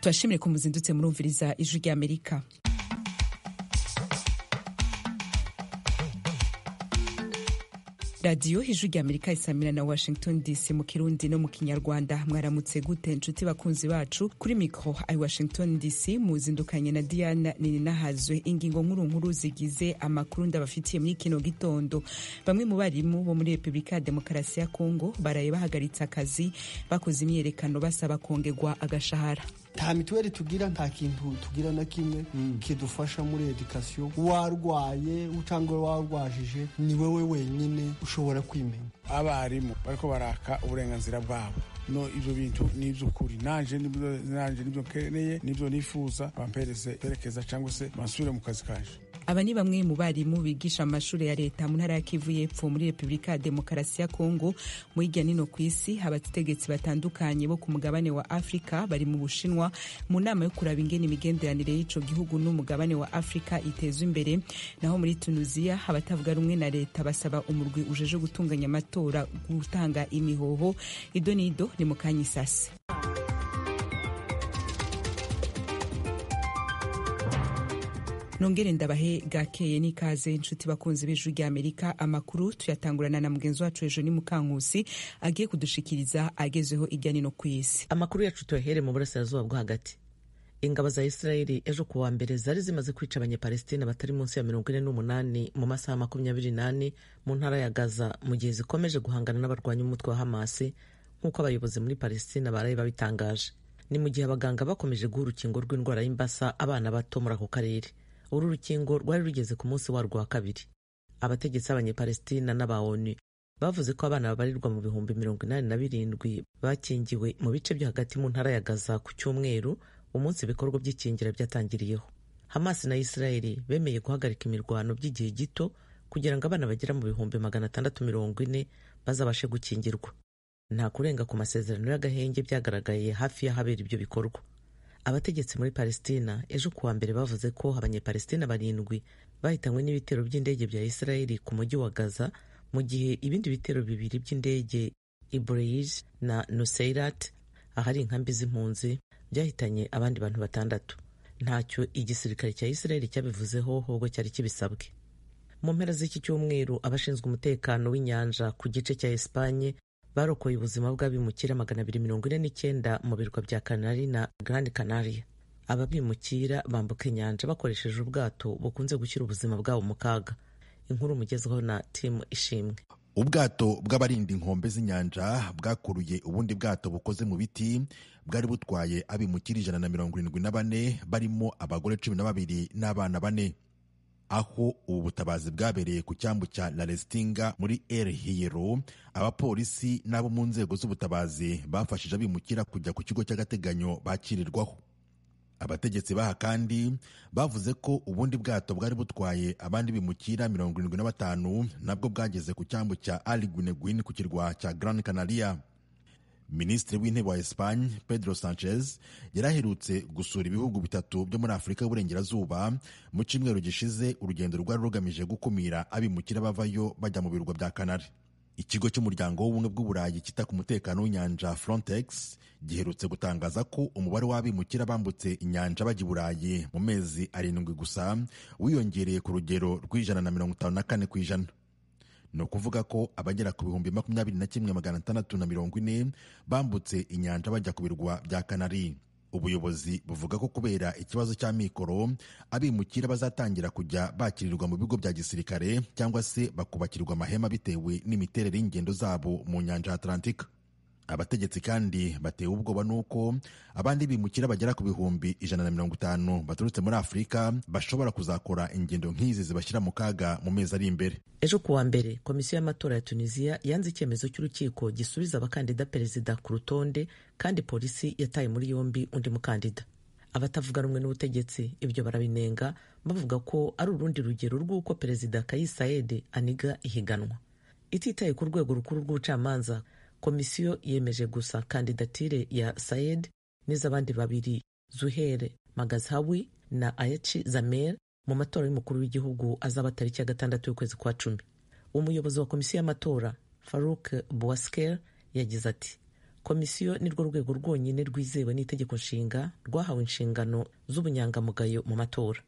Turashimire ko muzindutse murumviriza Ijwi ry'Amerika. Radiyo Ijwi ry'Amerika isamira na Washington DC mu Kirundi no mu Kinyarwanda. Mwaramutse gute, nshuti bakunzi bacu? Kuri mikro i Washington DC muzindukanye na Diana Nininahazwe. Ingingo nkuru nkuru zigize amakuru ndabafitiye muri kino gitondo: bamwe mu barimu bo muri Repubulika ya Demokarasi ya Kongo baraye bahagaritse akazi, bakoze imyiyerekano basaba kongerwa agashahara. Nta mituweli tugira, nta kintu tugira na kimwe kidufasha muri éducation. Warwaye cyangwa warwajije, ni wowe wenyine ushobora kwimenya. Abarimu bariko baraka uburenganzira bwabo. No ivyo bintu ni ivy'ukuri, nanje nibyo nkeneye, nibyo nifuza, bampereze perekeza cyangwa se bansubire mu kazi kanje. Aba ni bamwe mu barimu bigisha amashuri ya leta mu ntara ya Kivu y'Epfo muri Repubulika ya Demokarasi ya Kongo. Mu hirya nino ku isi, abategetsi batandukanye bo ku mugabane wa Afurika bari mu Bushinwa mu nama yo kuraba ingene imigenderanire y'ico gihugu n'umugabane wa Afurika itezwa imbere. Naho muri Tunuziya, abatavuga rumwe na leta basaba umurwi ujeje gutunganya amatora gutanga imihoho. Ido nido ni mu kanya isase. Nongere ndabahe gakeye n'ikaze, inshuti bakunzi b'Ijwi ry'Amerika. Amakuru tuyatangurana na mugenzi wacu ejo ni Mukankusi, agiye kudushikiriza agezeho irya nino ku isi. Amakuru yacu tuyahere mu Burasirazuba bwo Hagati. Ingabo za Isirayeli ejo kuwa mbere zari zimaze kwica Abanyapalestina batari munsi ya 48 mu masaha 24 mu ntara ya Gaza, mu gihe zikomeje guhangana n'abarwanya umutwe wa Hamasi, nk'uko abayobozi muri Palestina baraye babitangaje. Ni mu gihe abaganga bakomeje guha urukingo rw'indwara y'imbasa abana bato muri ako karere. Uru rukingo rwari rugeze ku munsi warwo wa kabiri. Abategetsi b'Abanyapalestina n'aba ONU bavuze ko abana babarirwa mu 87,000 bakingiwe mu bice byo hagati mu ntara ya Gaza ku cyumweru, umunsi ibikorwa by'ikingira byatangiriyeho. Hamas na Israeli bemeye guhagarika imirwano by'igihe gito kugira ngo abana bagera mu 640,000 bazabashe gukingirwa. Nta kurenga ku masezerano y'agahenge byagaragaye hafi y'ahabera ibyo bikorwa. Abategetsi muri Palestina ejo kuwa mbere bavuze ko Abanyapalestina barindwi bahitanywe n'ibitero by'indege bya Israeli ku mujyi wa Gaza, mu gihe ibindi bitero bibiri by'indege i Bureij na Nuseirat, ahari inkambi z'impunzi, byahitanye abandi bantu batandatu. Ntacyo igisirikare cya Israeli cyabivuzeho ahubwo cyari kibisabwe. Mu mpera z'iki cyumweru, abashinzwe umutekano w'inyanja ku gice cya Espanye barokoye ubuzima bw'abimukira 249 mu birwa bya Kanari na Grand Canaria. Aba bimukira bambuka inyanja bakoresheje ubwato bukunze gushyira ubuzima bwabo mu kaga. Inkuru mugezweho na Timu Ishimwe. Ubwato bw'abarinda inkombe z'inyanja bwakuruye ubundi bwato bukoze mu biti bwari butwaye abimukira 174, barimo abagore 12 n'abana bane, aho ubu butabazi bwabereye ku cyambu cya La Restinga muri El Hierro. Abapolisi n'abo mu nzego z'ubutabazi bafashije abimukira kujya ku kigo cy'agateganyo bakirirwaho. Abategetsi baha kandi bavuze ko ubundi bwato bwari butwaye abandi bimukira 75 nabwo bwageze ku cyambu cya Arguineguin ku kirwa cya Gran Canaria. Minisitiri w'Intebe wa Espagne, Pedro Sanchez, yaraherutse gusura ibihugu bitatu byo muri Afurika y'Uburengerazuba mu cyumweru gishize, urugendo rwari rugamije gukumira abimukira bavayo bajya mu birwa bya Kanari. Ikigo cy'Umuryango w'Ubumwe bw'Uburayi cyita ku mutekano w'inyanja, Frontex, giherutse gutangaza ko umubare w'abimukira bambutse inyanja bajya i Burayi mu mezi 7 gusa wiyongereye ku rugero rw'154%. Ni ukuvuga ko abagera ku 21,640 bambutse inyanja bajya ku birwa bya Kanari. Ubuyobozi buvuga ko kubera ikibazo cy'amikoro, abimukira bazatangira kujya bakirirwa mu bigo bya gisirikare cyangwa se bakubakirwa amahema, bitewe n'imiterere y'ingendo zabo mu nyanja ya Atlantika. Abategetsi kandi batewe ubwoba n'uko abandi bimukira bagera ku 150,000 baturutse muri Afurika bashobora kuzakora ingendo nk'izi zibashyira mu kaga mu mezi ari imbere. Ejo kuwa mbere, komisiyo y'amatora ya Tunisiya yanze icyemezo cy'urukiko gisubiza abakandida perezida ku rutonde, kandi polisi yataye muri yombi undi mukandida. Abatavuga rumwe n'ubutegetsi ibyo barabinenga, bavuga ko ari urundi rugero rw'uko Perezida Kais Saied aniga ihiganwa. Ititaye ku rwego rukuru rw'ubucamanza, komisiyo yemeje gusa kandidatire ya Saied n'iz'abandi babiri, Zuhere Maghazawi na Ayachi Zammel, mu matora y'umukuru w'igihugu azaba tariki ya 6 y'ukwezi kwa 10. Umuyobozi wa komisiyo y'amatora, Farouk Bouasker, yagize ati: Komisiyo ni rwo rwego rwonyine rwizewe n'itegeko nshinga rwahawe inshingano z'ubunyangamugayo mu matora.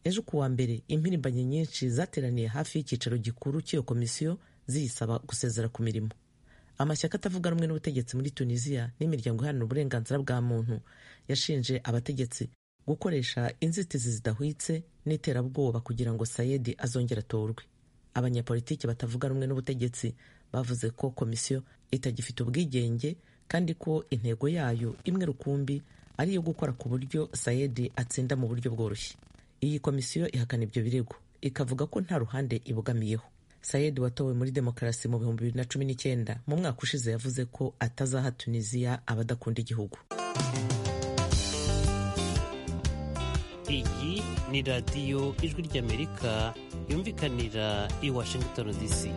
Ejo kuwa mbere, impirimbanyi nyinshi zateraniye hafi y'icyicaro gikuru cy'iyo komisiyo ziyisaba gusezera ku mirimo. Amashyaka atavuga rumwe n'ubutegetsi muri Tunisia n'imiryango iharanira uburenganzira bwa muntu yashinje abategetsi gukoresha inzitizi zidahwitse n'iterabwoba kugira ngo Sayedi azongere atorwe. Abanyapolitiki batavuga rumwe n'ubutegetsi bavuze ko komisiyo itagifite ubwigenge kandi ko intego yayo imwe rukumbi ari iyo gukora ku buryo Sayedi atsinda mu buryo bworoshye. Iyi komisiyo ihakana ibyo birego, ikavuga ko nta ruhande ibogamiyeho. Sayed watowe muri demokarasi mu 2019 mu mwaka ushize yavuze ko atazaha Tunisia abadakunda igihugu. Iyi ni radiyo Ijwi ry'Amerika yumvikanira i Washington DC.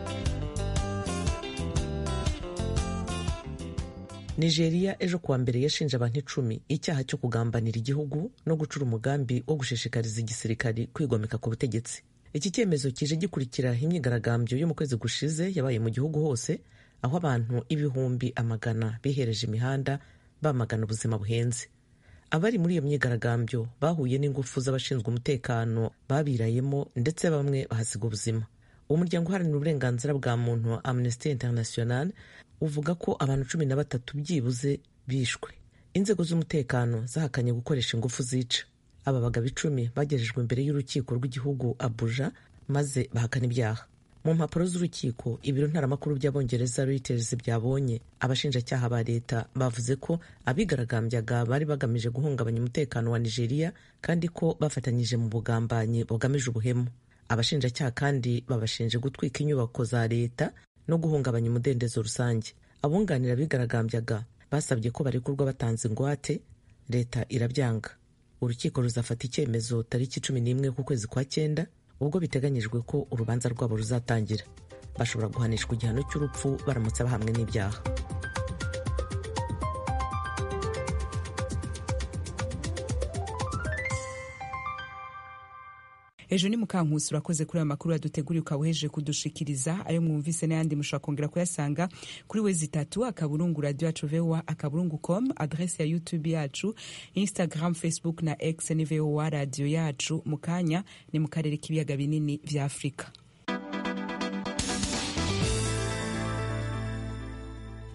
Nigeria ejo kuwa mbere yashinje abantu 10 icyaha cyo kugambanira igihugu no gucura umugambi wo gushishikariza igisirikari kwigomeka ku butegetsi. Iki cyemezo kije gikurikira imyigaragambyo yo mu kwezi gushize yabaye mu gihugu hose, aho abantu 100,000 bihereje imihanda bamagana ubuzima buhenze. Abari muri iyo myigaragambyo bahuye n'ingufu z'abashinzwe umutekano babirayemo, ndetse bamwe bahasiga ubuzima. Umuryango uharanira uburenganzira bwa muntu Amnesty International uvuga ko abantu 13 byibuze bishwe. Inzego z'umutekano zahakanye gukoresha ingufu zica. Aba bagabo 10 bagejejwe imbere y'urukiko rw'igihugu Abuja maze bahakana ibyaha. Mu mpapuro z'urukiko, ibiro ntaramakuru by'Abongereza Reuters byabonye, abashinjacyaha ba leta bavuze ko abigaragambyaga bari bagamije guhungabanya umutekano wa Nigeria kandi ko bafatanyije mu bugambanyi bugamije ubuhemu. Abashinjacyaha kandi babashinje gutwika inyubako za leta no guhungabanya umudendezo rusange. Abunganira abigaragambyaga basabye ko barekurwa batanze ingwate, leta irabyanga. Urukiko ruzafata icyemezo tariki 11 k'ukwezi kwa 9, ubwo biteganyijwe ko urubanza rwabo ruzatangira. Bashobora guhanishwa igihano cy'urupfu baramutse bahamwe n'ibyaha. Ejo ni Mukankusi, urakoze kuri aya makuru yaduteguriye ukaba kudushikiriza. Ayo mwumvise n'ayandi mushobora kongera kuyasanga kuri wezi itatu akaburungu radio yacu voa akaburungu com, adresse ya YouTube yacu, Instagram, Facebook na X ni VOA radio yacu. Mu kanya ni mu karere k'ibiyaga binini vya Afurika.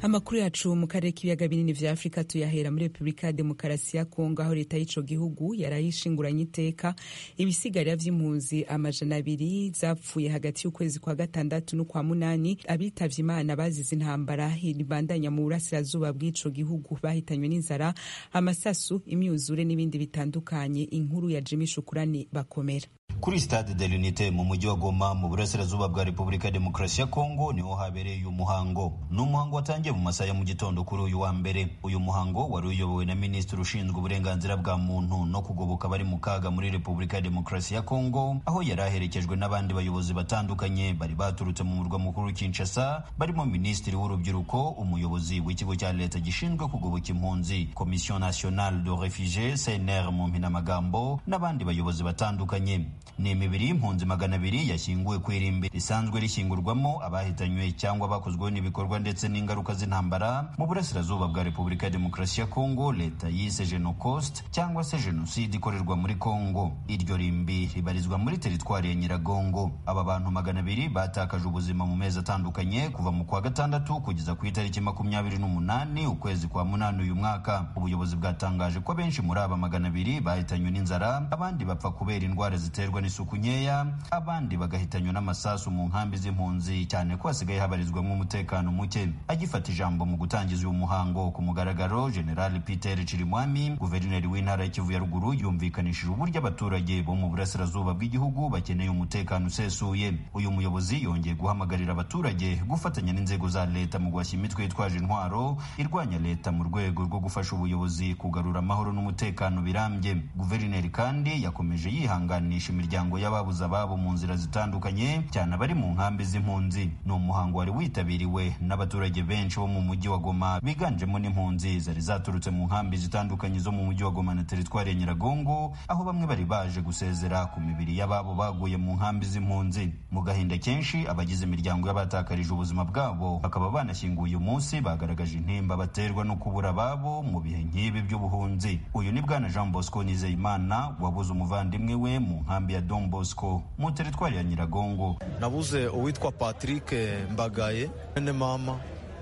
Amakuru yacu mu karere k'ibiyaga binini vya Afurika tuyahera muri Repubulika ya Demokarasi ya Kongo, aho leta y'ico gihugu yarayishinguranye iteka ibisigarira vy'impunzi 200 zapfuye hagati y'ukwezi kwa 6 n'ukwa 8. Abitavye Imana bazize intambara ibandanya mu burasirazuba bw'ico gihugu bahitanywe n'inzara, amasasu, imyuzure n'ibindi bitandukanye. Inkuru ya Jimmy Shukurani bakomera. Kuri Stade de l'Unité mu mujyi wa Goma mu burasirazuba bwa Repubulika ya Demokarasi ya Kongo niho habereye uyu muhango. Ni umuhango watangiye mu masaha ya mu gitondo kuri uyu wa mbere. Uyu muhango wari uyobowe na Minisitiri ushinzwe uburenganzira bwa muntu no kugoboka abari mu kaga muri Repubulika ya Demokarasi ya Kongo, aho yari aherekejwe n'abandi bayobozi batandukanye bari baturutse mu murwa mukuru Kinshasa, barimo Minisitiri w'urubyiruko, umuyobozi w'ikigo cya leta gishinzwe kugoboka impunzi Commission Nationale de Réfugiés CNR mu mpinamagambo, n'abandi bayobozi batandukanye. Ni imibiri y'impunzi 200 yashyinguwe ku irimbi risanzwe rishyingurwamo abahitanywe cyangwa bakozweho n'ibikorwa ndetse n'ingaruka z'intambara mu burasirazuba bwa Repubulika ya Demokarasi ya Kongo, leta yise Genocost cyangwa se jenoside ikorerwa muri Kongo. Iryo rimbi ribarizwa muri teritwari ya Nyiragongo. Aba bantu 200 batakaje ubuzima mu mezi atandukanye kuva mu kwa 6 kugeza ku itariki 28 ukwezi kwa 8 uyu mwaka. Ubuyobozi bwatangaje ko benshi muri aba 200 bahitanywe n'inzara, abandi bapfa kubera indwara ziterwa n'isuku nkeya, abandi bagahitanywa n'amasasu mu nkambi z'impunzi, cyane ko hasigaye habarizwamo umutekano muke. Agifata ijambo mu gutangiza uyu muhango ku mugaragaro, General Peter Chirimwami, guverineri w'intara ya Kivu ya ruguru, yumvikanishije uburyo abaturage bo mu burasirazuba bw'igihugu bakeneye umutekano usesuye. Uyu muyobozi yongeye guhamagarira abaturage gufatanya n'inzego za leta mu guhashya imitwe yitwaje intwaro irwanya leta mu rwego rwo gufasha ubuyobozi kugarura amahoro n'umutekano birambye. Guverineri kandi yakomeje yihanganisha imiryango imiryango y'ababuze ababo mu nzira zitandukanye, cyane abari mu nkambi z'impunzi. Ni umuhango wari witabiriwe n'abaturage benshi bo mu mujyi wa Goma, biganjemo n'impunzi zari zaturutse mu nkambi zitandukanye zo mu mujyi wa Goma na teritwari ya Nyiragongo, aho bamwe bari baje gusezera ku mibiri y'ababo baguye mu nkambi z'impunzi. Mu gahinda kenshi, abagize imiryango y'abatakarije ubuzima bwabo bakaba banashyinguye uyu munsi bagaragaje intimba baterwa no kubura ababo mu bihe nk'ibi by'ubuhunzi. Uyu ni Bwana Jean Bosco Nizeyimana wabuze umuvandimwe we mu nkambi ya Don Bosco mu teritwari ya Nyiragongo. Nabuze uwitwa Patrick Mbagaye, mwene mama.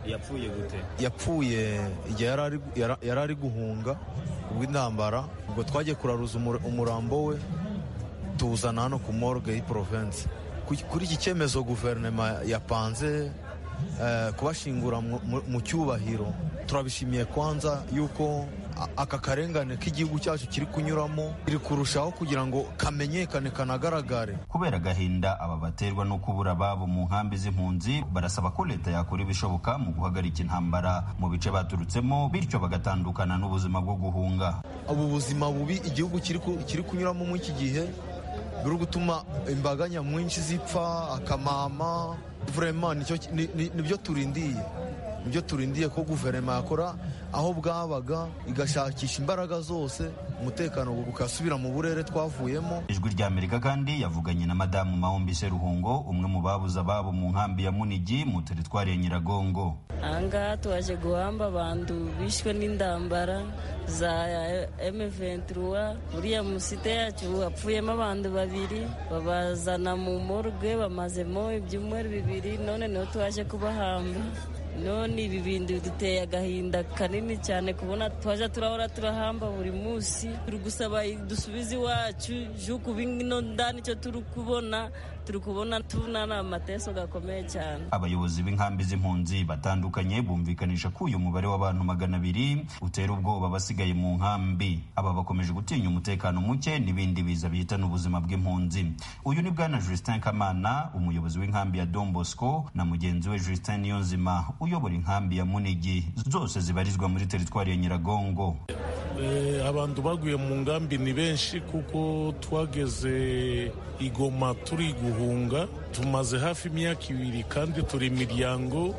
Yapfuye gute? Yapfuye igihe yari ari guhunga ubw'intambara, ubwo twagiye kuraruza umurambo we tuwuzana hano ku morgue y'iprovince. Kuri iki cyemezo guverinoma yapanze kubashingura mu cyubahiro, turabishimiye kwanza yuko aka karengane k'igihugu cyacu kiri kunyuramo kiri kurushaho kugira ngo kamenyekane kanagaragare. Kubera agahinda aba baterwa no kubura ababo mu nkambi z'impunzi, barasaba ko leta yakora ibishoboka mu guhagarika intambara mu bice baturutsemo, bityo bagatandukana n'ubuzima bwo guhunga. Ubu buzima bubi igihugu kiri kunyuramo muri iki gihe biri gutuma imbaga nyamwinshi zipfa akamama. Vraiment nibyo turindiye, nibyo turindiye ko guverinoma yakora aho bwabaga igashakisha imbaraga zose umutekano ugasubira mu burere twavuyemo. Ijwi rya Amerika kandi yavuganye na Madamu Maombi Seruhungo, umwe mu babuze ababo mu nkambi ya Munigi mu teritwari ya Nyiragongo. Ahangaha twaje guhamba abantu bishwe n'indambara za M23. Uriya musite yacu hapfuyemo abantu babiri, babazana mu morgue bamazemo ibyumweru 2, none niho twaje kubahamba. None ibi bintu biduteye agahinda kanini cyane kubona twaje turahora turahamba buri munsi. Turi gusaba dusubize iwacu juku bino ndani icyo turi kubona, turi kubona tunana amateso gakomeye cyane. Abayobozi b'inkambi z'impunzi batandukanye bumvikanisha ko uyu mubare w'abantu 200 utera ubwoba basigaye mu nkambi. Aba bakomeje gutinya umutekano muke n'ibindi biza bihitana ubuzima bw'impunzi. Uyu ni Bwana Justin Kamana, umuyobozi w'inkambi ya Don Bosco, na mugenzi we Justin Niyonzima uyobora inkambi ya Munigi, zose zibarizwa muri teritwari ya Nyiragongo. Abantu baguye mu nkambi ni benshi kuko twageze igoma turi guhunga, tumaze hafi imyaka 2 kandi turi imiryango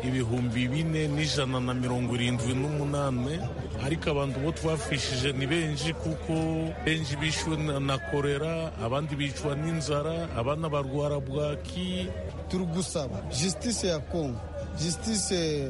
4178, ariko abantu bo twafishije ni benshi kuko benshi bishwe na korera, abandi bicwa n'inzara, abana barwara bwaki. Turi gusaba justice ya Congo, justice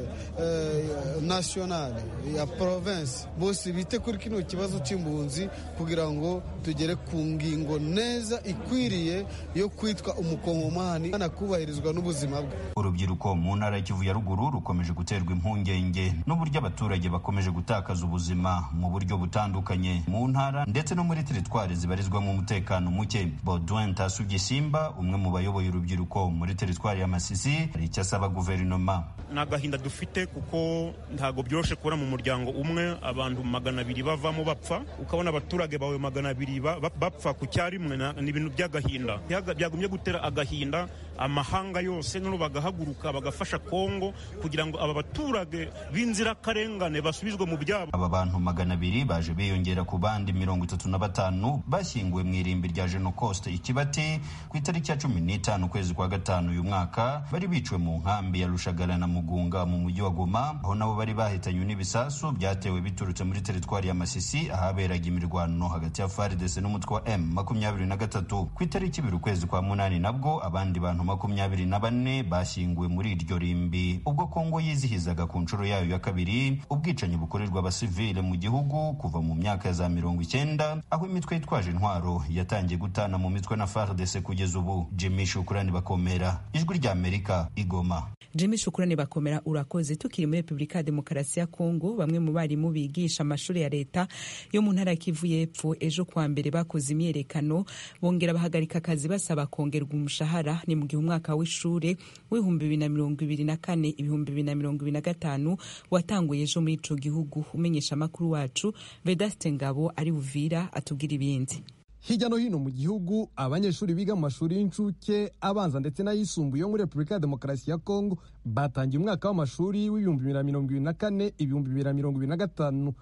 nationale ya province, bose bite kuri kino kibazo cy'impunzi kugira ngo tugere ku ngingo neza ikwiriye yo kwitwa umukongomani anakubahirizwa n'ubuzima bwe. Urubyiruko mu ntara ya Kivu ya ruguru rukomeje guterwa impungenge n'uburyo abaturage bakomeje gutakaza ubuzima mu buryo butandukanye mu ntara ndetse no muri teritwari zibarizwamo umutekano muke. Baudouin Tasugisimba, umwe mu bayoboye urubyiruko muri teritwari ya Masisi, hari icyo asaba guverinoma. Ni agahinda dufite kuko ntabwo byoroshe kubona mu muryango umwe abantu 200 bavamo bapfa, ukabona abaturage bawe 200 bapfa ku cyarimwe, ni ibintu by'agahinda byagumye gutera agahinda amahanga yose, none bagahaguruka bagafasha Kongo kugira ngo aba baturage b'inzirakarengane basubizwe mu byabo. Aba bantu 200 baje biyongera ku bandi 35 bashyinguwe mu irimbi rya Genocost Ikibati ku itariki ya 15 ukwezi kwa 5 uyu mwaka, bari biciwe mu nkambi ya Rushagara na Mugunga mu mujyi wa Goma, aho nabo bari bahitanywe n'ibisasu byatewe biturutse muri teritwari ya Masisi ahaberaga imirwano hagati ya FARDC n'umutwe wa M23. Ku itariki 2 ukwezi kwa 8 nabwo abandi bantu 24 bashyinguwe muri iryo rimbi ubwo Kongo yizihizaga ku nshuro yayo ya 2 ubwicanyi bukorerwa abasivile mu gihugu kuva mu myaka ya za 90, aho imitwe yitwaje intwaro yatangiye gutana mu mitwe na FARDC kugeza ubu. Jimmy Shukrani Bakomera, Ijwi rya Amerika, Igoma. Jimmy Shukrani Bakomera, urakoze. Tukiri muri Republika ya Demokarasi ya Kongo, bamwe mu barimu bigisha amashuri ya leta yo mu ntara ya Kivu y'Epfo ejo kuwa mbere bakoze imyerekano bongera bahagarika akazi basaba kongerwa umushahara. Ni mu gihe umwaka w'ishure w'2024 2025 watanguye ejo muri ico gihugu. Umenyesha amakuru wacu Vedaste Ngabo ari Uvira atubwira ibindi. Hirya no hino mu gihugu abanyeshuri biga mu mashuri y'incuke, abanza ndetse n'ayisumbuye yo muri Repubulika ya Demokarasi ya Kongo batangiye umwaka w'amashuri w'2024 2025.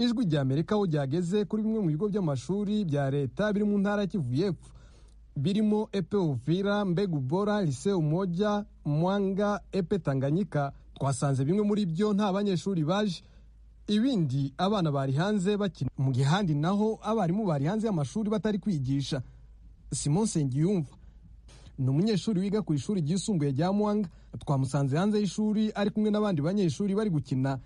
Ijwi rya Amerika aho ryageze kuri bimwe mu bigo by'amashuri bya leta biri mu ntara ya Kivu y'Epfo birimo Epe Uvira, Mbegu Bora, Lycée Umoja, Mwanga, Epe Tanganyika, twasanze bimwe muri byo nta banyeshuri baje, ibindi abana bari hanze bakina, mu gihe ahandi naho abarimu bari hanze y'amashuri batari kwigisha. Simon Nsengiyumva ni umunyeshuri wiga ku ishuri ryisumbuye rya Mwanga. Twamusanze hanze y'ishuri ari kumwe n'abandi banyeshuri bari gukina,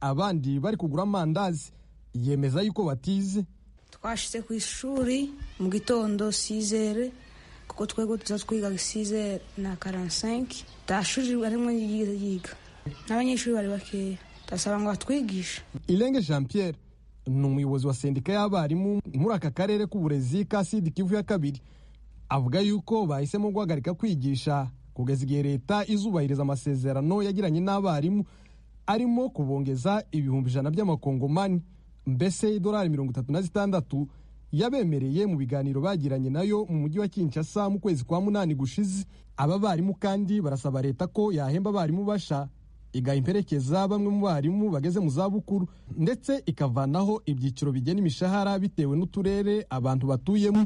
abandi bari kugura amandazi. Yemeza yuko batize. Twashyize ku ishuri mu gitondo 6h, kuko twebwe tuza twiga 6h45. Nta shuri arimo yiga, n'abanyeshuri bari bakeya, turasaba ngo batwigishe. Irenge Jean Pierre ni umuyobozi wa sendika y'abarimu muri aka karere k'uburezi ka Sud Kivu ya kabiri. Avuga yuko bahisemo guhagarika kwigisha kugeza igihe leta izubahiriza amasezerano yagiranye n'abarimu, arimo kubongeza 100,000 by'amakongomani, mbese idolari 36 yabemereye mu biganiro bagiranye nayo mu mujyi wa Kinshasa mu kwezi kwa 8 gushize. Aba barimu kandi barasaba leta ko yahemba abarimu basha, igaha imperekeza bamwe mu barimu bageze mu zabukuru, ndetse ikavanaho ibyiciro bigena imishahara bitewe n'uturere abantu batuyemo.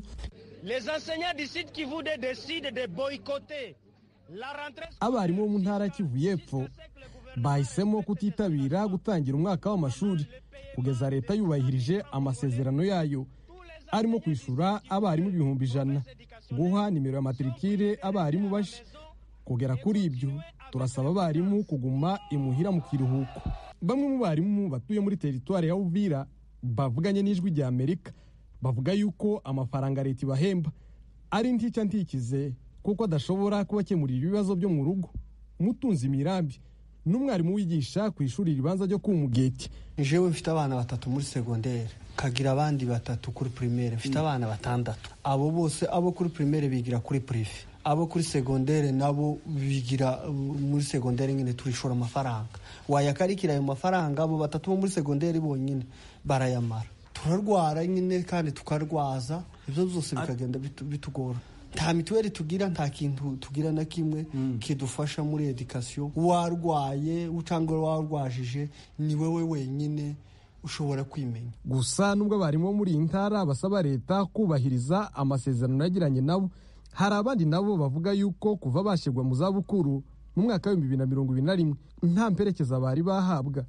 Abarimu bo mu ntara ya Kivu y'Epfo bahisemo kutitabira gutangira umwaka w'amashuri kugeza leta yubahirije amasezerano yayo, arimo kwishyura abarimu 100,000, guha nimero ya matrikire abarimu basha. Kugera kuri ibyo turasaba abarimu kuguma imuhira mu kiruhuko. Bamwe mu barimu batuye muri teritwari ya Uvira bavuganye n'Ijwi rya Amerika bavuga yuko amafaranga leta ibahemba ari ntica ntikize, kuko adashobora kubakemurira ibibazo byo mu rugo. Mutunzi Mirambi n'umwarimu wigisha ku ishuri ribanza ryo Kumugeti. Jewe mfite abana 3 muri segondere, kagira abandi 3 kuri primaire, mfite abana 6. Abo bose abo kuri primaire bigira kuri prive, abo kuri segondere nabo bigira muri segondere nyine, turishora amafaranga wayakarikira ayo mafaranga. Abo 3 bo muri segondere bonyine barayamara. Turarwara nyine kandi tukarwaza, ibyo byose bikagenda bitugora. Nta mituweli tugira, nta kintu tugira na kimwe kidufasha muri edikasiyo. Warwaye cyangwa warwajije ni wowe wenyine ushobora kwimenya. Gusa nubwo abarimu bo muri iyi ntara basaba leta kubahiriza amasezerano yagiranye nabo, hari abandi nabo bavuga yuko kuva bashyirwa mu zabukuru mu mwaka wa 2021 nta mperekeza bari bahabwa.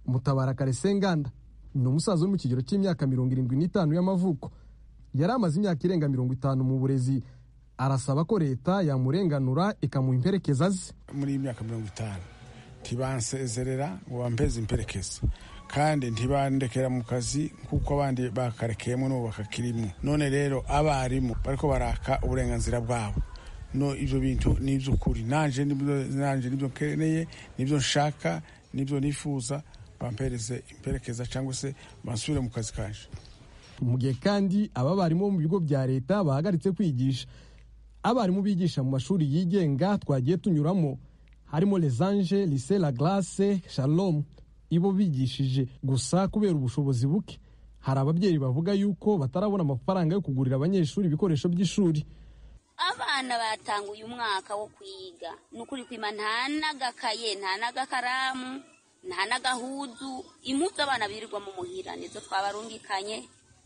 Mutabara Karesenganda ni umusaza uri mu kigero cy'imyaka 75 y'amavuko, yari amaze imyaka irenga 50 mu burezi. Arasaba ko leta yamurenganura ikamuha imperekeza ze. Muri iyi myaka 50 ntibansezerera ngo bampeze imperekeza, kandi ntibandekera mu kazi nk'uko abandi bakarekeyemo n'ubu bakakirimo. None rero abarimu bariko baraka uburenganzira bwabo. No ibyo bintu ni iby'ukuri, nanje nibyo nkeneye, nibyo nshaka, nibyo nifuza, bampereze imperekeza cyangwa se bansubire mu kazi kanje. Mu gihe kandi aba barimu bo mu bigo bya leta bahagaritse kwigisha, abarimu bigisha mu mashuri yigenga twagiye tunyuramo harimo Les Anges, Lycée La Glace, Shalom, ibo bigishije gusa kubera ubushobozi buke. Hari ababyeyi bavuga yuko batarabona amafaranga yo kugurira abanyeshuri ibikoresho by'ishuri. Abana batanguye umwaka wo kwiga, ni ukuri kwima nta n'agakaye, nta n'agakaramu, nta n'agahuzu. Impuzu abana birirwa mu muhira nizo twabarungikanye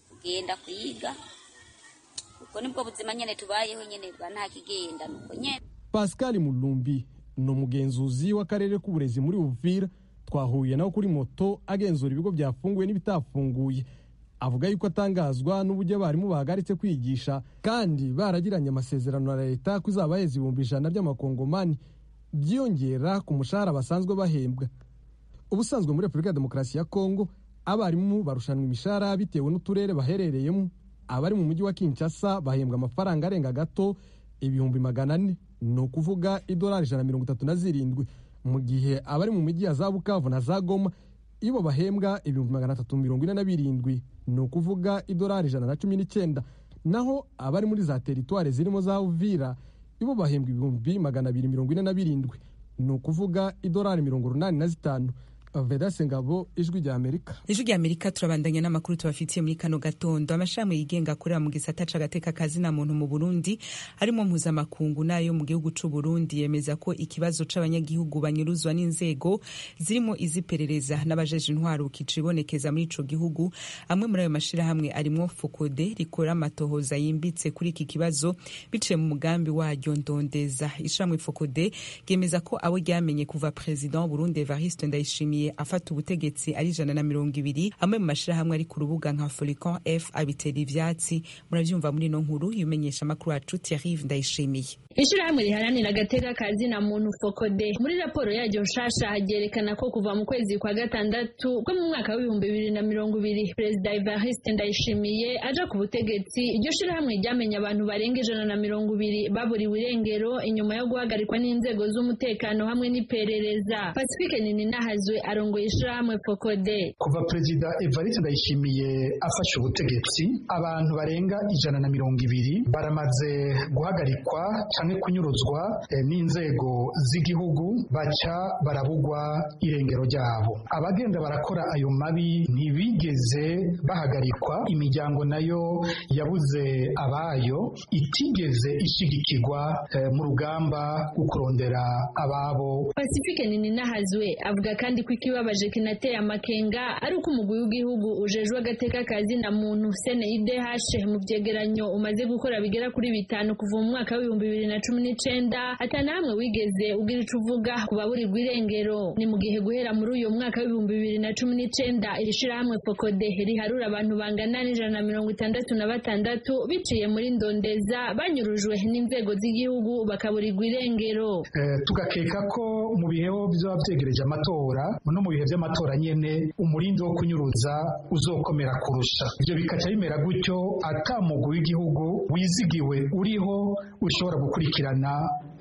kugenda kwiga. Ubwo nibwo buzima nyene tubayeho nyene bwa nta kigenda nuko nyene. Pascal Mulumbi ni umugenzuzi w'akarere k'uburezi muri Uvira. Twahuye nawe kuri moto agenzura ibigo byafunguye n'ibitafunguye. Avuga yuko atangazwa n'uburyo abarimu bahagaritse kwigisha kandi baragiranye amasezerano na leta ko izabaheza 100,000 by'amakongomani byiyongera ku mushahara basanzwe bahembwa. Ubusanzwe muri Repubulika ya Demokarasi ya Kongo abarimu barushanwa imishahara bitewe n'uturere baherereyemo. Abari mu mujyi wa Kinshasa bahembwa amafaranga arenga gato 400,000, ni ukuvuga idolari 137, mu gihe abari mu mijyi ya za Bukavu na za Goma ibo bahembwa 347,000, ni ukuvuga idolari 119. Naho abari muri za teritware zirimo za Uvira ibo bahembwa 247,000, ni ukuvuga idolari 85. Vedase Ngabo, Ijwi rya Amerika. Ijwi rya Amerika, turabandanya n'amakuru tubafitiye muri kano gatondo. Amashami yigenga akorera mu gisata c'agateka kazina muntu mu Burundi, harimo mpuzamakungu n'ayo mu gihugu c'u Burundi, yemeza ko ikibazo c'abanyagihugu banyuruzwa n'inzego zirimo iziperereza n'abajeje intwaro kicibonekeza muri ico gihugu. Amwe muri ayo mashirahamwe arimwo Fokode rikora amatohoza yimbitse kuri iki kibazo biciye mu mugambi waryo Ndondeza. Ishirahamwe Fokode ryemeza ko abo ryamenye kuva President w'Uburundi Evariste Ndayishimiye afata ubutegetsi ari 120. Amwe mu mashirahamwe ari ku rubuga nka Folicon F abitera ivyatsi. Muravyumva muri ino nkuru yumenyesha amakuru wacu Thierry Ndayishimiye. Ishirahamwe riharanira agateka kazina muntu Fokode muri raporo yaryo nshasha ryerekana ko kuva mu kwezi kwa gatandatu ko mu mwaka wa 2020 Perezida Evariste Ndayishimiye aja ku butegetsi, iryo shirahamwe ryamenye abantu barenga 120 baburiwe irengero inyuma yo guhagarikwa n'inzego z'umutekano hamwe n'iperereza. Pacifique Nininahazwe arongoye ishirahamwe Fokode. Kuva Perezida Evariste Ndayishimiye afashe ubutegetsi, abantu barenga 120 baramaze guhagarikwa canke kunyuruzwa n'inzego z'igihugu, baca barabugwa irengero ryabo. Abagenda barakora ayo mabi ntibigeze bahagarikwa. Imiryango nayo yabuze abayo itigeze ishigikirwa mu rugamba rwo kurondera ababo. Pacifique Nininahazwe avuga kandi ko ikibabaje kinateye amakenga ari uko umugwi w'igihugu ujejwe agateka kazina muntu CNIDH mu vyegeranyo umaze gukora bigera kuri bitanu kuva mu mwaka wa 2019 atanahamwe wigeze ugira ico uvuga ku baburirwa irengero. Ni mu gihe guhera muri uyu mwaka wa 2019 iri shirahamwe Fokode riharura abantu bangana n'166 biciye muri Ndondeza banyurujwe n'inzego z'igihugu bakaburirwa irengero. Tugakeka ko mu bihe bizoba vyegereje amatora no mu bihe vy'amatora nyene umurindi wo kunyuruza uzokomera kurusha. Ivyo bikaca bimera gutyo ata mugwi w'igihugu wizigiwe uriho ushobora gukurikirana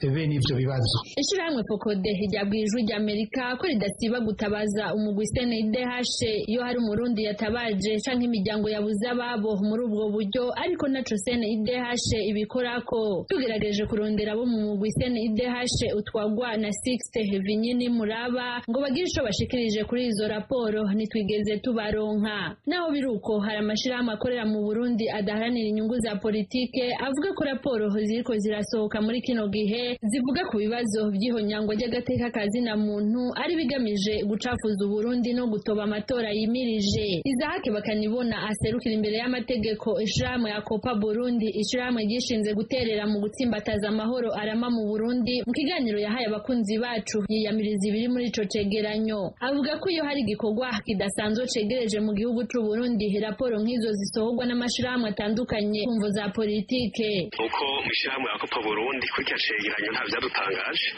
bene ivyo bibazo. Ishirahamwe Fokode ryabwiye Ijwi rya Amerika ko ridasiba gutabaza umugwi CNIDH iyo hari umurundi yatabaje canke imiryango yabuze ababo muri ubwo buryo, ariko naco CNIDH ibikorako. Tugerageje kurondera abo mu mugwi CNIDH utwagwa na Sixte Vinyini Muraba ngo bagire ico bashikirije kuri izo raporo, ntitwigeze tubaronka. Naho biruko, hari amashirahamwe akorera mu Burundi adaharanira inyungu za politike avuga ko raporo ziriko zirasohoka muri kino gihe zivuga ku bibazo by'ihonyangwa ry'agateka kazina muntu ari bigamije gucafuza Uburundi no gutoba amatora yimirije. Izahake Bakanibona aserukira imbere y'amategeko ishirahamwe ya Copa Burundi, ishirahamwe ryishinze guterera mu gutsimbataza amahoro arama mu Burundi, mu kiganiro yahaye abakunzi bacu yiyamiriza ibiri muri ico cegeranyo. Avuga ko iyo hari igikorwa kidasanzwe cegereje mu gihugu c'u Burundi, raporo nk'izo zisohorwa n'amashirahamwe atandukanye ku mvo za politike. Uko mu ishirahamwe ya Copa Burundi kuri kiriya cegeranyo nta vyadutangaje,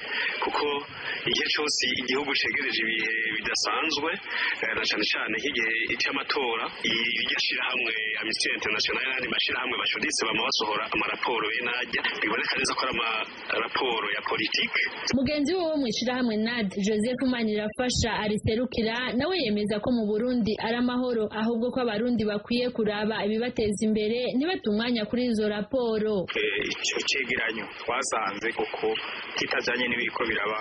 kuko igihe cose igihugu cegereje ibihe bidasanzwe, na cane cane nk'igihe c'amatora, iryo shirahamwe Amnesty International n'ayandi mashirahamwe bacuditse bama basohora amaraporo bene arya, biboneka neza ko ari amaraporo ya politike. Mugenzi we wo mw'ishirahamwe NAD, Joseph Manirafasha ariserukira, nawe yemeza ko mu Burundi ari amahoro, ahubwo ko abarundi bakwiye kuraba ibibateza imbere ntibate umwanya kuri izo raporo. Ico cegeranyo twasanze koko kitajanye n'ibiriko biraba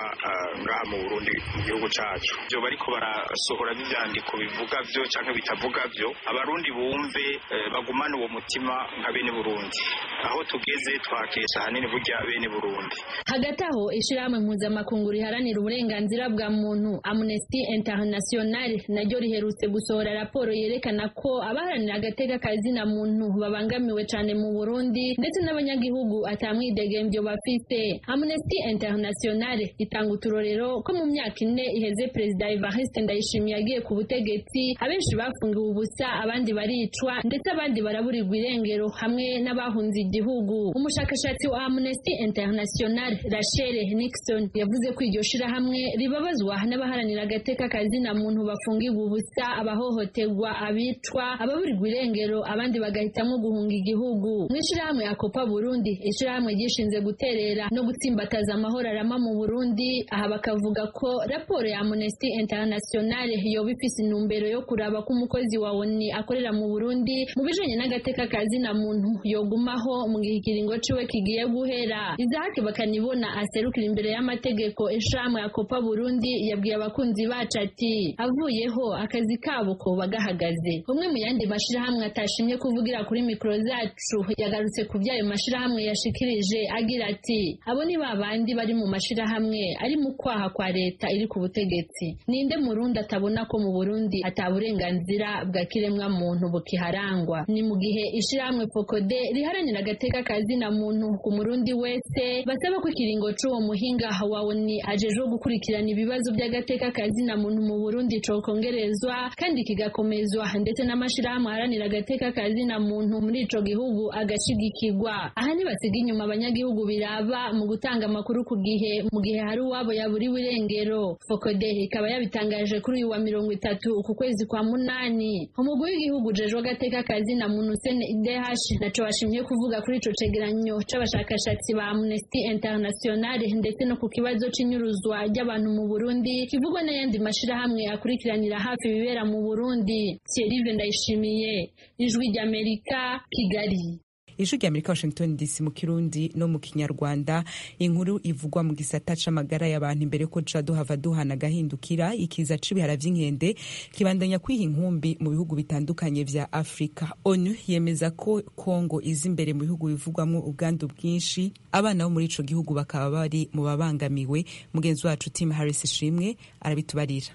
ngaha mu Burundi, mu gihugu cacu. Ivyo bariko barasohora vy'ivyandiko bivuga vyo canke bitavuga vyo, abarundi bumve bagumane uwo mutima nka bene Burundi. Aho tugeze twakesha ahanini burya bene Burundi. Hagati aho, ishirahamwe mpuzamakungu riharanira uburenganzira bwa muntu Amnesty International naryo riherutse gusohora raporo yerekana ko abaharanira agateka kazina muntu babangamiwe cane mu Burundi, ndetse n'abanyagihugu atamwidegemvyo bafise. Amnesty International itanga uturorero ko mu myaka 4 iheze Perezida Evariste Ndayishimiye agiye ku butegetsi, abenshi bafungiwe ubusa, abandi baricwa, ndetse abandi baraburirwa irengero hamwe n'abahunze igihugu. Umushakashatsi wa Amnesty International Rachel Nixon yavuze ko iryo shirahamwe ribabazwa n'abaharanira agateka kazina muntu bafungirwa ubusa, abahohoterwa, abicwa, ababurirwa irengero, abandi bagahitamwo guhunga igihugu. Mu ishirahamwe Akopa Burundi, ishirahamwe ryishinze guterera no no gutsimbataza amahoro arama mu Burundi. Aha bakavuga ko raporo ya Amnesty International yoba ifise intumbero yo kuraba ko umukozi wa ONU akorera mu Burundi mu bijanye n'agateka kazina muntu yogumaho mu gihe ikiringo ciwe kigiye guhera. Isaac Bakanibona aserukira imbere y'amategeko ishirahamwe Akopa Burundi yabwiye abakunzi bacu ati avuyeho akazi kabo koba gahagaze. Umwe mu yandi mashirahamwe atashimye kuvugira kuri mikoro zacu yagarutse ku by'ayo mashirahamwe yashikirije agira ati abo ni babandi bari mu mashirahamwe ari mu kwaha kwa leta iri ku butegetsi. Ninde murundi atabona ko mu Burundi ata burenganzira bwa kiremwa muntu bukiharangwa? Ni mu gihe ishirahamwe Fokode riharanira agateka kazina muntu ku murundi wese basaba ko ikiringo c'uwo muhinga wa ONU ajejwe gukurikirana ibibazo by'agateka kazina muntu mu Burundi cokongerezwa kandi kigakomezwa, ndetse n'amashirahamwe aharanira agateka kazina muntu muri ico gihugu agashigikirwa. Aha ntibasiga inyuma abanyagihugu biraba mu gutanga amakuru ku gihe mu gihe hari uwabo yaburiwe irengero. Fokode ikaba yabitangaje kuri uyu wa 30 uku kwezi kwa 8. Umugwi w'igihugu ujejwe agateka kazina muntu CNIDH naco washimye kuvuga kuri ico cegeranyo c'abashakashatsi ba Amnesty International ndetse no ku kibazo c'inyuruzwa ry'abantu mu Burundi kivugwa n'ayandi mashirahamwe akurikiranira hafi ibibera mu Burundi. Thierry Ndayishimiye, Ijwi ry'Amerika, Kigali. Ijwi ry'Amerika, Washington DC, mu Kirundi no mu Kinyarwanda. Inkuru ivugwa mu gisata c'amagara y'abantu imbere ko ca duhava duhana gahindukira. Ikiza c'ibihara vy'inkende kibandanya kwiha inkumbi mu bihugu bitandukanye vya Afrika. ONU yemeza ko Kongo iza imbere mu bihugu bivugwamwo ubwandu bwinshi, abana bo muri ico gihugu bakaba bari mu babangamiwe. Mugenzi wacu Tim Harris Ishimwe arabitubarira.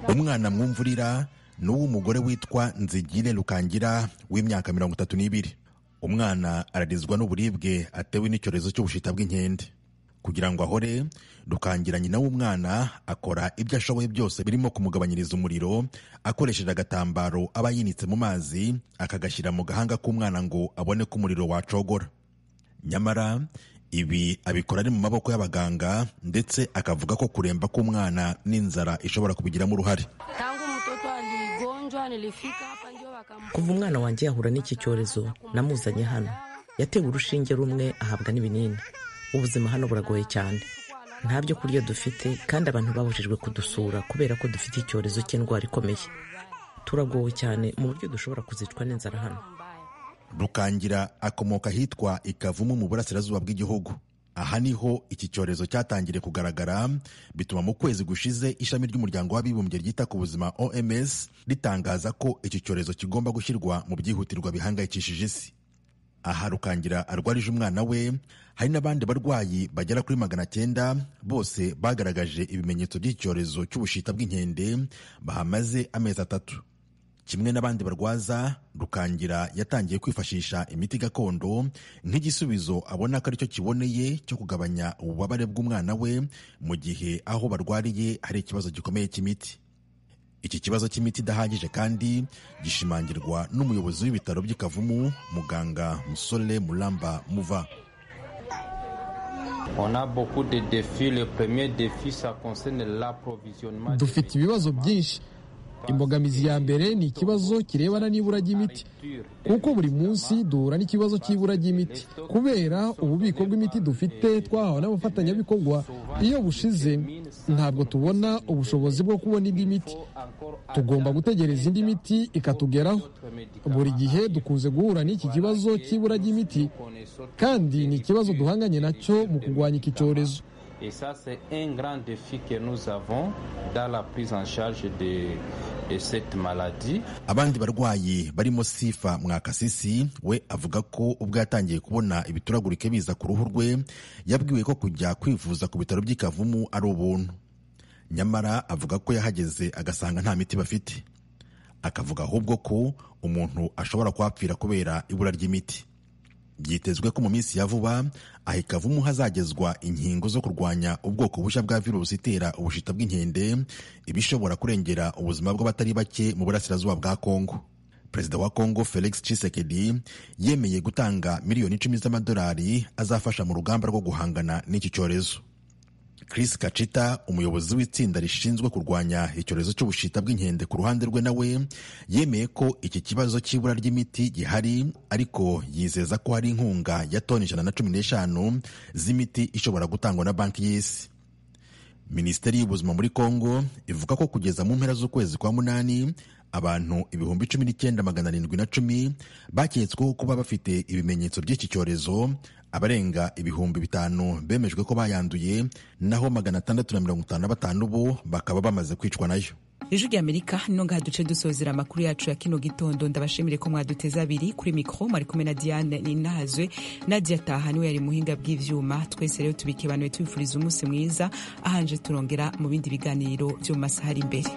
Umwana mwumvurira ni uw'umugore witwa Nzigire Lukangira w'imyaka 32. Umwana ararizwa n'uburibwe atewe n'icyorezo cy'ubushita bw'inkende. Kugira ngo ahore, Lukangira nyina w'umwana akora ibyo ashoboye byose birimo kumugabanyiriza umuriro akoresheje agatambaro aba yinitse mu mazi akagashyira mu gahanga k'umwana ngo abone ko umuriro wacogora. Nyamara ibi abikora ari mu maboko y'abaganga, ndetse akavuga ko kuremba k'umwana n'inzara ishobora kubigiramo uruhare. Kuva umwana wanjye yahura n'iki cyorezo namuzanye hano, yatewe urushinge rumwe ahabwa n'ibinini. Ubuzima hano buragoye cyane, nta byo kurya dufite kandi abantu babujijwe kudusura kubera ko dufite icyorezo cy'indwara ikomeye. Turagowe cyane mu buryo dushobora kuzicwa n'inzara hano. Rukangira akomoka ahitwa Ikavumu mu burasirazuba bw'igihugu. Aha niho iki cyorezo cyatangiriye kugaragara, bituma mu kwezi gushize ishami ry'umuryango w'abibumbye ryita ku buzima OMS ritangaza ko iki cyorezo kigomba gushyirwa mu byihutirwa bihangayikishije isi. Aha Rukangira arwarije umwana we, hari n'abandi barwayi bagera kuri 900 bose bagaragaje ibimenyetso by'icyorezo cy'ubushita bw'inkende bahamaze amezi 3. Kimwe n'abandi barwaza, Rukangira yatangiye kwifashisha imiti gakondo nk'igisubizo abona ko aricyo kiboneye cyo kugabanya ububabare bw'umwana we, mu gihe aho barwariye hari ikibazo gikomeye cy'imiti. Iki kibazo cy'imiti idahagije kandi gishimangirwa n'umuyobozi w'ibitaro by'Ikavumu, muganga Musole Mulamba Muva. Dufite ibibazo byinshi. Imbogamizi ya mbere ni ikibazo kirebana n'ibura ry'imiti, kuko buri munsi duhura n'ikibazo cy'ibura ry'imiti kubera ububiko bw'imiti dufite twahawe n'abafatanyabikorwa. Iyo bushize ntabwo tubona ubushobozi bwo kubona indi miti, tugomba gutegereza indi miti ikatugeraho. Buri gihe dukunze guhura n'iki kibazo cy'ibura ry'imiti, kandi ni ikibazo duhanganye nacyo mu kurwanya iki cyorezo. Et ça, c'est un grand défi que nous avons dans la prise en charge de cette maladie. Abandi barwayi barimo Sifa Mwakasisi, we avuga ko ubwo yatangiye kubona ibituragurike biza ku ruhu rwe, yabwiwe ko kujya kwivuza ku bitaro by'Ikavumu ari ubuntu. Nyamara avuga ko yahageze agasanga nta miti bafite. Akavuga ahubwo ko umuntu ashobora kuhapfira kubera ibura ry'imiti. Byitezwe ko mu minsi ya vuba aha Ikavumu hazagezwa inkingo zo kurwanya ubwoko bushya bwa virusi itera ubushita bw'inkende, ibishobora kurengera ubuzima bw'abatari bake mu burasirazuba bwa Kongo. Perezida wa Kongo Felix Tshisekedi yemeye gutanga miliyoni 10 z'amadolari azafasha mu rugamba rwo guhangana n'iki cyorezo. Chris Kachita, umuyobozi w'itsinda rishinzwe kurwanya icyorezo cy'ubushita bw'inkende, ku ruhande rwe nawe yemeye ko iki kibazo cy'ibura ry'imiti gihari, ariko yizeza ko hari inkunga ya toni 115 z'imiti ishobora gutangwa na Banki y'Isi. Minisiteri y'Ubuzima muri Congo ivuga ko kugeza mu mpera z'ukwezi kwa munani abantu 19,710 baketsweho kuba bafite ibimenyetso by'iki cyorezo, abarenga 5,000 bemejwe ko bayanduye, naho 655 bo bakaba bamaze kwicwa nayo. Ijwi rya Amerika, no ngaha duce dusozera amakuru yacu ya kino gitondo. Ndabashimire ko mwaduteze abiri. Kuri mikoro mwari kumwe na Diane Ninahazwe. Nadia Taha niwe yari muhinga bw'ivyuma. Twese rero tubikebanuye, tubifuriza umunsi mwiza ahanje, turongera mu bindi biganiro byo mu masaha ari imbere.